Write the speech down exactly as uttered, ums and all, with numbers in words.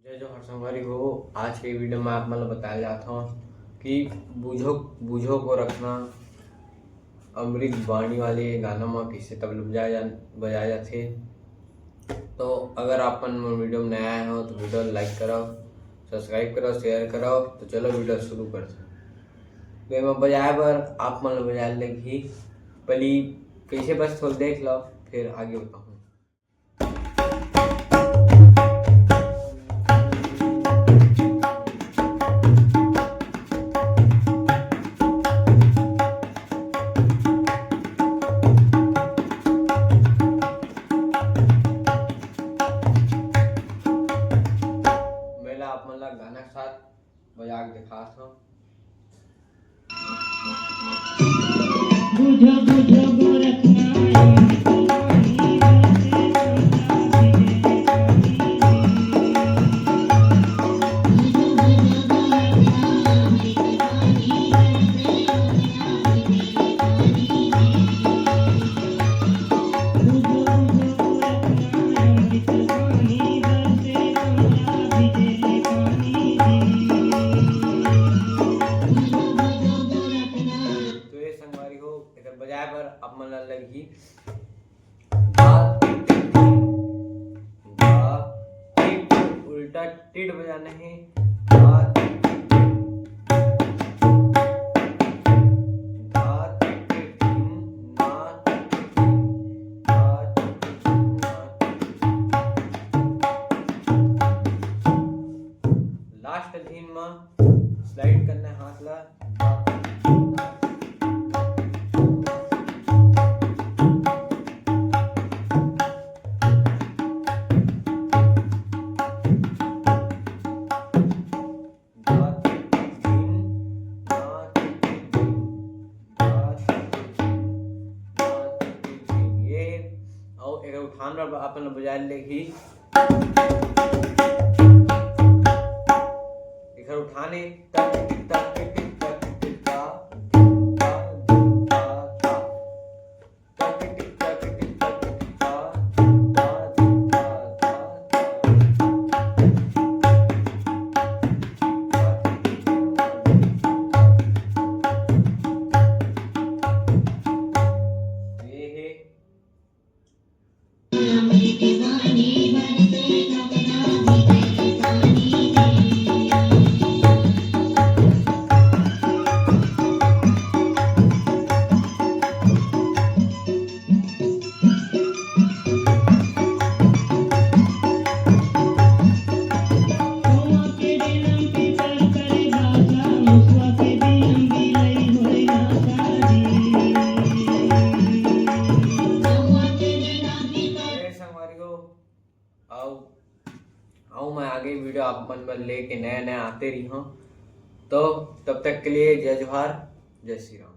जय जोहार संगवारी हो, आज के वीडियो में आप मन ल बताए जात हूँ कि बूझो बूझो को रखना अमृत बाणी वाले गाना में कैसे तबला बजाया जा बजाया जाथे। तो अगर आप मन मोर वीडियो में नया आए हो तो वीडियो लाइक करो, सब्सक्राइब करो, शेयर करो। तो चलो वीडियो शुरू करते हैं। तो एमा बजाए बर आप मन ल बजाए लगही। पहली कैसे बस थोड़ा देख लो, फिर आगे बताऊँ। मैं ला आप मन ला गाना के साथ बजा के दिखात हूँ। बुझो बुझो गोरखनाथ। तो ये संगवारी हो, एकर बजाए बर आप मन ला लगही धा, धा, उल्टा टिट बजाना है। धा, धा, धा, धा। लास्ट धीन में स्लाइड करना है हाथ ला। ये, और एक उठान बर अपन बजाए लेगी। एकर उठाने तक, तक, तक, तक, तक, ता, ता, ता, ता। तक, टिक, तक, टिक, तक, टिक, ता, ता, ता, ता, ता। ये है। ए संगवारी हो, आओ, आओ, मैं आगे वीडियो आप मन बर लेके नया नया आते रही हूँ। तो तब तक के लिए जय जोहार, जय श्री राम।